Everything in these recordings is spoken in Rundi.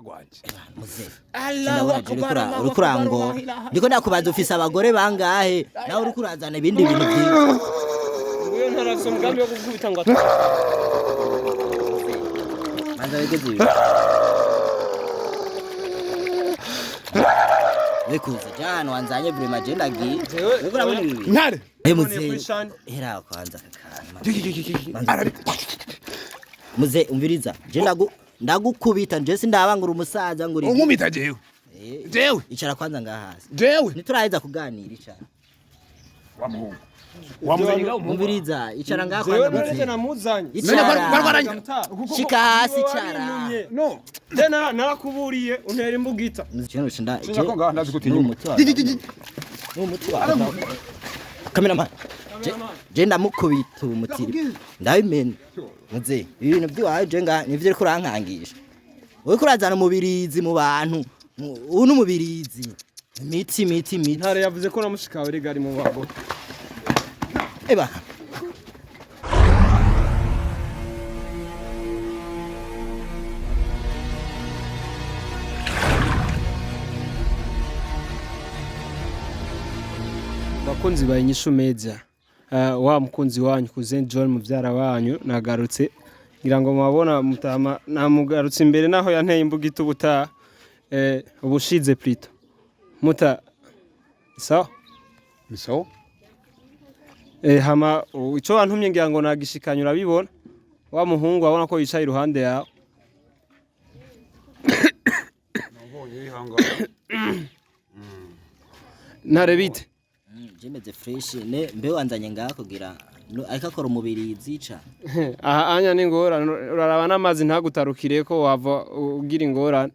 Agwanje. Muze. Allahu Ndabona akbar. je uriko urango. Ndiko ndakubaza ufise abagore bangahe? Nawe uriko urazana ibindi bintu byinshi. Nguyo ntarafise umugambi wo gukubita ngo atware. Manza wegeze ibi. Wekuze jana wanzanye vraiment je ndagiye. Jewe- Uriko urabona ibi bintu? Ntare. Eh None muze. kwishani. Hera kwanza kakana. Muze umviriza. Je ndagukubita je sindaba ngo uri umusaza ngo uri. Unkubita jewe. Eh, Jewe. Icara kwanza ngaha hasi. Jewe. Ntituraheza kuganira icara. Wa muhungu. Wamuzanye ngaho umuhungu. Umviriza icara ngaha Jewe kwanza none je muze. namuzanye. Icara. Barwaranye. Shika hasi icara. No. Je narakuburiye untera imbugita. Kino shinda. Sinza ko ngaha ndazi gutinya. N'umuti wawe. N'umuti wawe. Cameraman. Je ndamukubita umuti. Ndabimena. Muze, ibintu by'iwawe je nga nivyo uriko urankangisha. Uriko urazana umubirizi mu bantu. Uyu ni umubirizi. Imiti imiti imiti. Ntare yavuze ko namushikawe rega ari mu bagore. Eba. Bakunzi ba Inyishu Media, wa mukunzi wanyu Cousin John muvyara wanyu nagarutse, ngira ngo mubabona mutama namugarutse imbere naho yanteye imbugita ubutaha, ubushize plutôt muta sawa. Ni sawa? Hama ico wantumye ngira ngo nagishikanye, urabibona wa muhungu abona ko yicaye iruhande yawe. Ntare bite? Je meze fresh ne mbe wanzanye ngaha kugira ariko akora umubirizi ca. Aha anya ni ingorane, uraraba n'amazi ntagutarukire ko wava ugira ingorane.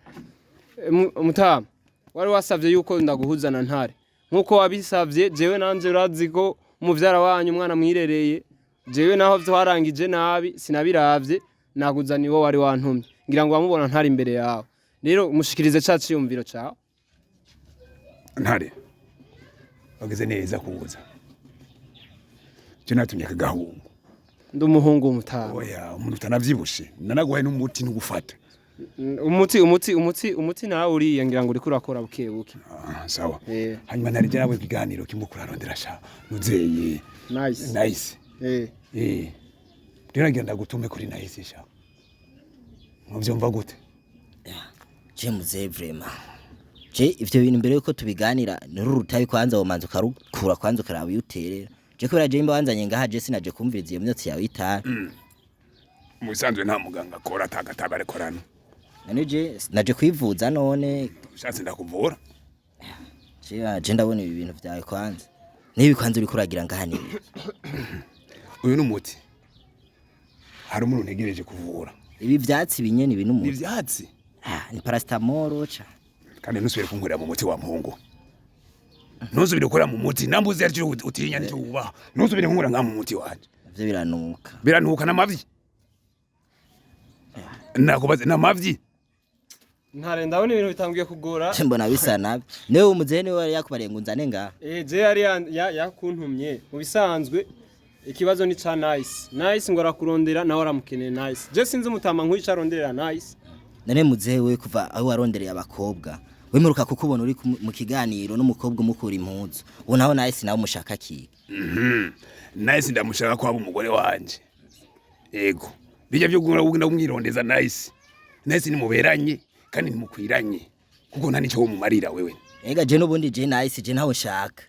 Mutama wari wasavye yuko ndaguhuzana Ntare nkuko wabisavye, jewe nanje urazi ko umuvyara wanyu umwana mwirereye, jewe naho twarangije nabi sinabiravye, naguzana iwo wari wantumye, ngira ngo wamubona Ntare imbere yawe, rero mushikirize ca ciyumviro cawe. Ntare. Wagize neza kuza. Je natumye akagahungu. Ndi umuhungu w'umutama. Oya, umuntu utanavyibushe. Nanaguhaye n'umuti ntugufata. Umuti umuti umuti umuti nawe uriye, ngira ngo uriko urakora buke buke. Ah, sawa. Eh. Hanyuma nari je nawe ikiganiro kimwe kurarondera sha. Nuzeye. Nice. Nice. Eh. Eh. Rero nagira ndagutume kuri Nice sha. Muvyumva gute? Je muze vraiment. Je ivyo bintu mbere yuko tubiganira nuru rutabi kwanza womanza ukarukura kwanza ukaraba iyo uterera. Je kubera je imba wanzanye ngaha je sinaje kumviriza iyo myotsi yawe y'itabi. Mu bisanzwe nta muganga akora atagatabi arekorana. None je naje kwivuza none. Ushatse ndakuvura. Je ndabona ibi bintu vyawe kwanza. Nibi kwanza uriko uragira ngaha ni ibiki? Uyu ni umuti. Hari umuntu ntegereje kuvura. Ibi vyatsi binyene ibi Ni n'umuti. ivyatsi. Ah, ni paracetamol ca. Kandi ntusubire kunkorera mu muti wa muhungu. Ntusubire gukorera mu muti. Nambuze aricyo utinya nicyo wubaha. Ntusubire kunkorera nka mu muti wanje. Ivyo biranuka. Biranuka n'amavyi. Nakubaze n'amavyi. Ntare ndabona ibintu bitangiye kugora. Je mbona bisa nabi. Newe umuzehe niwe yari yakubariye ngo unzane ngaha. Je yari yakuntumye mu bisanzwe ikibazo ni ca Nice. Nice ngo arakurondera nawe aramukeneye Nice. Je sinzi umutama nk'uyu ico aronderera Nice. None muzehe we kuva aho warondereye abakobwa wemeruka kukubona uri mu kiganiro n'umukobwa umukura impuzu, ubu naho Nice nawe umushaka kiki? Nice ndamushaka ko aba umugore wanje. Yego. Bijya byo gukunda kumwirondeza Nice. Nice nimuberanye kandi nimukwiranye. Kuko nta nico womumarira wewe. Ega je n'ubundi je Nice je ntawe nshaka.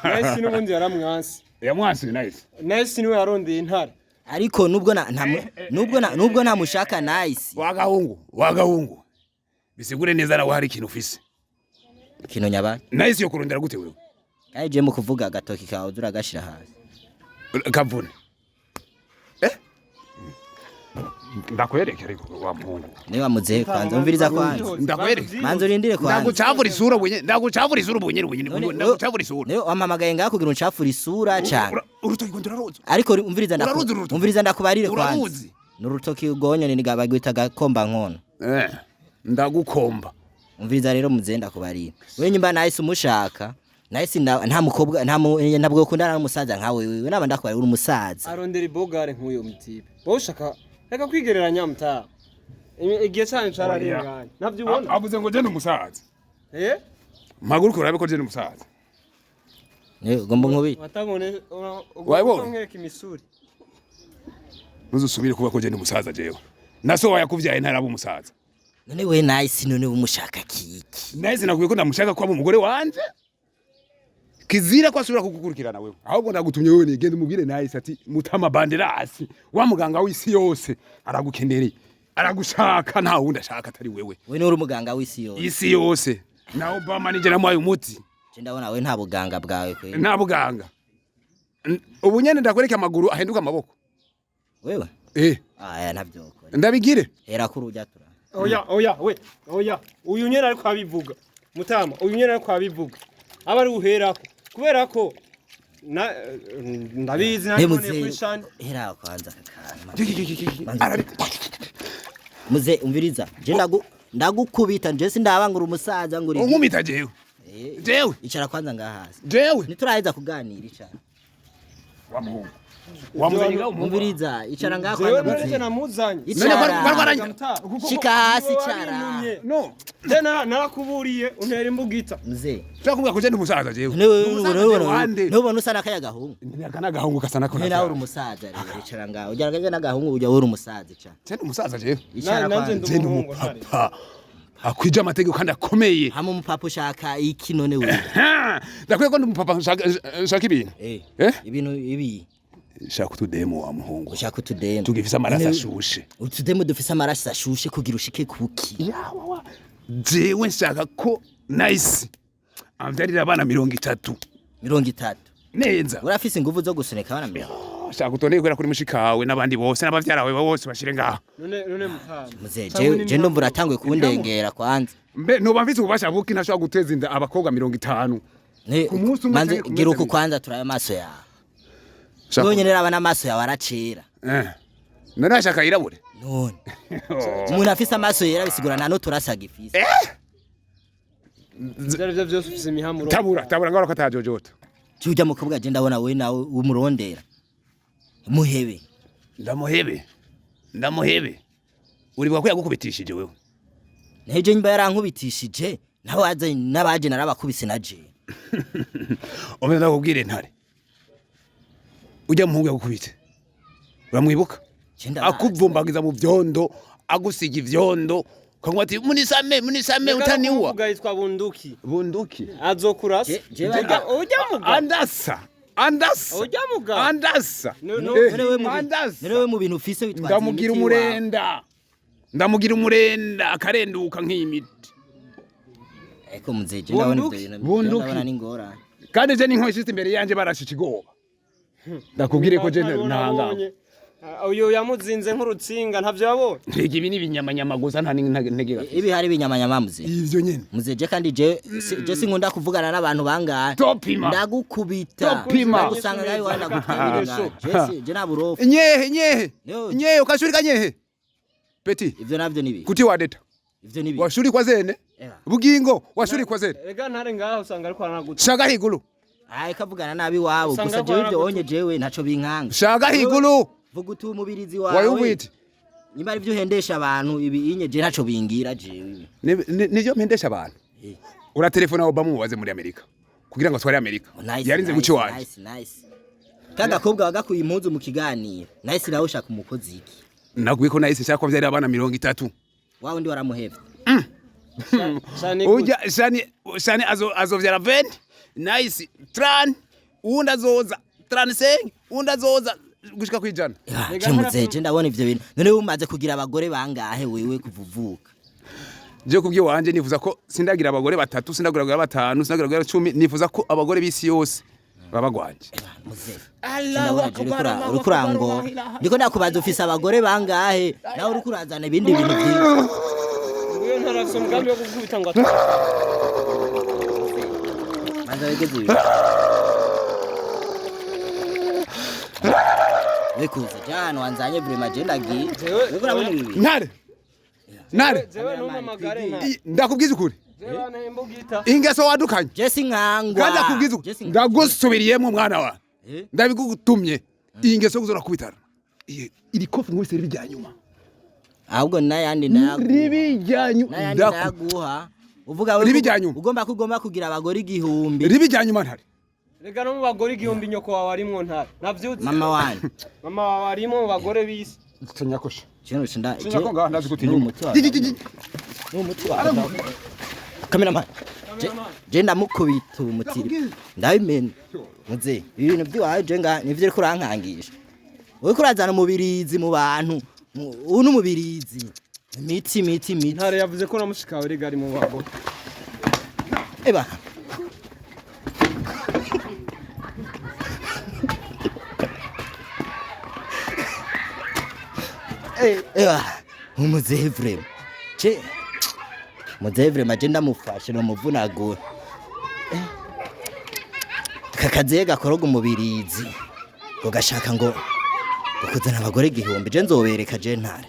Nice n'ubundi yaramwanse. Yamwanse Nice. Nice niwe yarondeye Intare. Ariko nubwo na nta nubwo na nubwo ntamushaka Nice. Wagahungu, wagahungu. Bisigure neza nawe hari ikintu ufise. Kino nyaba. Nice yo kurondera gute wewe? Kandi je mu kuvuga agatoki kawe uragashira hasi. Kavune. Eh? Ndakwereke ariko wa muhungu. Niba muzehe kwanza umviriza kwanza. Ndakwereke. Manza urindire kwanza. Ndagucavura isura bunye, ndagucavura isura bunye bunye, None- ndagucavura isura. Niwe wampamagaye ngaha kugira uncafure isura cane. Urutoki ngo nduraruzi. Ariko umviriza Uraruzi urutoki? umviriza ndakubarire kwanza. Uraruzi? N'urutoki ugonyene ni bagwita gakomba nkono. Eh, ndagukomba. Umviriza rero muzehe ndakubarira. We nyumba Nice umushaka. Nice nta mukobwa ntabwo ukundana n'umusaza nkawe wewe naba ndakubarira uri umusaza. Arondera ibogare nk'uyo mutipe. Wowe ushaka reka kwigereranya mutama. Igihe cyanyu cararenganye, ntabyo ubona? Avuze ngo je ndi umusaza. Eh. Mpaguruke urabe ko je ndi umusaza. Ugomba nkubita. Watabone. Wabibonye? Nkwereka imisuri. Ntuzusubire kuba ko je ndi umusaza. Jewe na so yakuvyaye ntaraba umusaza. None we Nice, none umushaka kiki? Nice nakubwiye ko ndamushaka ko aba umugore wanje. Kizira ko asubira kugukurikirana wewe. Ahubwo ndagutumye wewe, nigende umubwire Nice ati Mutama Banderasi wa muganga w'isi yose aragukenereye, aragushaka, nta wundi ashaka atari wewe. We ni uri umuganga w'isi yose? Isi yose, na Obama nije namuhaye umuti. Je ndabona we nta buganga bwawe kwe. Nta buganga. Ubu nyene ndakwereka amaguru ahinduka amaboko. Wewe? Eh. Aya ntabyo ukora. Ndabigire. Hera kuri ujya tura. Oya, oya, we, oya, uyu nyene ariko abivuga, mutama, uyu nyene ariko abivuga aba ari uherako kubera ko na ndabizi Ne nabiboneye muze kuri shani. Hera kwanza kakana. Muze, umviriza. Je ndagukubita, je sindaba ngo uri umusaza ngo uri. Unkubita jewe? Eh, Jewe? Icara kwanza ngaha hasi. Jewe? Nituraheza kuganira, icara. Wa muhungu wamuzanye ngaho umuhungu. Umviriza, icara ngaha Jewe kwanza none je muze. namuzanye. Icara. None Shika hasi, icara. No. Je narakuburiye untera imbugita. Muze. Ushaka kuvuga ko je ndi umusaza jewe? Newe Umusaza jewe wande? nubona usa n'akaya gahungu. Aka n'agahungu gasa nako. Ni nawe uri umusaza rero, icara ngaho. Ugerageze n'agahungu ujya uri umusaza, icara. Je ndi umusaza jewe? Icara Nanje kwanza. ndi Je ndi umuhungu. umupapa akwije amategeko kandi akomeye. Hama umupapa ushaka iki none wewe? Ha! Ndakwiye ko ndi umupapa, nshaka ibintu. Eh. Eh? Ibintu ibi. Nshaka utudemu wa muhungu. Ushaka utudemu. Tugifise amaraso ashushe. Utudemu dufise amaraso ashushe kugira ushike kuki? Yawawa, jewe nshaka ko Nice amvyarira abana 30. 30? Neza. Urafise inguvu zo gusunika abana 30? Shaka utondeye kubera kuri mushikawe n'abandi bose n'abavyara bawe bose bashire ngaha. None mutama. Muze, je ndumva uratanguye kundengera kwanza. Mbe noba mfise ububasha buki ntashobora guteza inda abakobwa 50 Ne, ku munsi umwe manze canke ku gira minsi uku abiri? kwanza turabe amaso yawe. Shaka- Nonyene raba n'amaso yawe aracera. Eh. None ashaka yirabure? None umuntu afise amaso yera bisigura nta n'uturasaga ifise. Ivyo arivyo vyose ufise imihamuro. Tabura, tabura ngaho ko atajojota. Ujya mukobwa je ndabona we nawe umurondera. Muhebe. Ndamuhebe, ndamuhebe? Uribuka ko yagukubitishije wewe? Neje nyimba yarankubitishije nawe aze n'abaje narabakubise na je. Umwe ndakubwire, ntare ujya muhungu yagukubite uramwibuka? Je ndabazi. Akuvumbagiza mu vyondo, agusiga ivyondo, ukanywa ati munisame, munisame, utaniua. Uvuga yitwa Bunduki. Bunduki. Azokurasa. Je- Ujya muga. Andasa, andasa. Ujya muga. Andasa. No, no. Eh, None we mu andasa. none we mu bintu ufise witwaza Ndamugira imiti iwawe. umurenda, ndamugira umurenda akarenduka nk'imiti. Eko muzeje ndabona ivyo Bunduki. bintu. Bunduki. Ndabona n'ingorane. Kandi je n'inkono ishitse imbere yanje barasha ikigoba. Ndakubwire ko je ntanga. Uyu yamuzinze nk'urutsinga, ntavyo yabonye. Ntege ibi ni ibinyamanyama gusa, nta n'intege gafise. Ibi hari ibinyamanyama muze. Ivyo nyene. Muzeje kandi je sinkunda kuvugana n'abantu bangahe. Topima. Ndagukubita. Topima. Ndagusanga nawe wandagutwira. Je si je naburofu. Nyehe, nyehe. Yo. Nyehe ukashurika nyehe peti. Ivyo navyo nibi. Kuti wadeta. Ivyo nibi. Washurikwa zene. Yeah. Bugingo washurikwa zene. Rega ntare ngaho usanga ariko aranaguta. Shaka higulu. Ai kavugana nabi wabo Usanga gusa jewe ivyo kwaragutu- onye jewe ntaco binkanga. Shaka higulu. Vuga uti umubirizi wawe. Wayubwite. Nyuma ari byo uhendesha abantu ibi inye je ntaco bingira jewe ibi. Nivyo mpendesha abantu? Eh. Uratelefona Obama umubaze muri Amerika kugira ngo atware Amerika. Oh, nice, Yarinze nice, guca iwanje. Nice, nice. Kagakobwa wagakuye impuzu mu kiganiro. Nice nawe ushaka umukozi iki? Nakubwiye ko nahise nshaka ko vyari abana 30. Wa wundi waramuhevye. Shani. Ujya shani shani azovyara 20, Nice 30, uwundi azoza 35, uwundi azoza gushika kwijana. Ah, Rega je muzeje ndabona ivyo bintu. None umaze kugira abagore bangahe wewe kuva uvuka? Je kubwiye wanje nifuza ko sindagira abagore batatu, sindagira abagore batanu, sindagira abagore 10, nifuza ko abagore b'isi yose baba gwanje. Muzehe. Ndabona je uriko urangora. Ndiko ndakubaza ufise abagore bangahe? Nawe uriko urazana ibindi bintu byinshi. Uyu ntarafise umugambi wo gukubita ngo Manza wegeze ibi. Wekuze jana wanzanye vraiment je ndagiye. Jewe- Uriko urabona ibi bintu? Ntare, ntare. Jewe ntumpamagare nta. Ndakubwiza ukuri. Jewe banteye imbugita. Ingeso wadukanye. Je sinkangwa. Kandi ndakubwiza ukuri. Je sinkangwa. Ndagusubiriyemo mwana wa. Eh? Ndabigutumye. Iyi ngeso yo kuzora kubitana. Iri kofi nkubise riri rya nyuma. Ahubwo n'ayandi nayaguha. Ribi ryanyu N'ayandi ndaku nayaguha. Uvuga wewe Ribi rya nyuma. ugomba ko ugomba kugira abagore 1000. Ribi rya nyuma, Ntare. Rega no mu bagore 1000 nyoko wawe arimwo, Ntare, navyutse. Mama wanje. Mama wawe arimwo mu bagore b'isi. Tinyakosha. Kino cinda. Sinyako ngaha, ndazi gutinya. N'umuti wawe. N'umuti wawe. Cameraman. Je ndamukubita umuti. Ndabimena. Muze, ibintu by'iwawe je nga nivyo uriko urankangisha. Uriko urazana umubirizi mu bantu. Uyu ni umubirizi. Imiti, imiti, imiti. Ntare yavuze ko na mushikawe rega ari mu bagore. Eba. Eba, umuzehe vraiment. Je muzehe vraiment je ndamufashe nomuvunagura. Aka kazehe gakoroga umubirizi. Ngo gashaka ngo kuzana abagore 1000, je nzobereka je Ntare.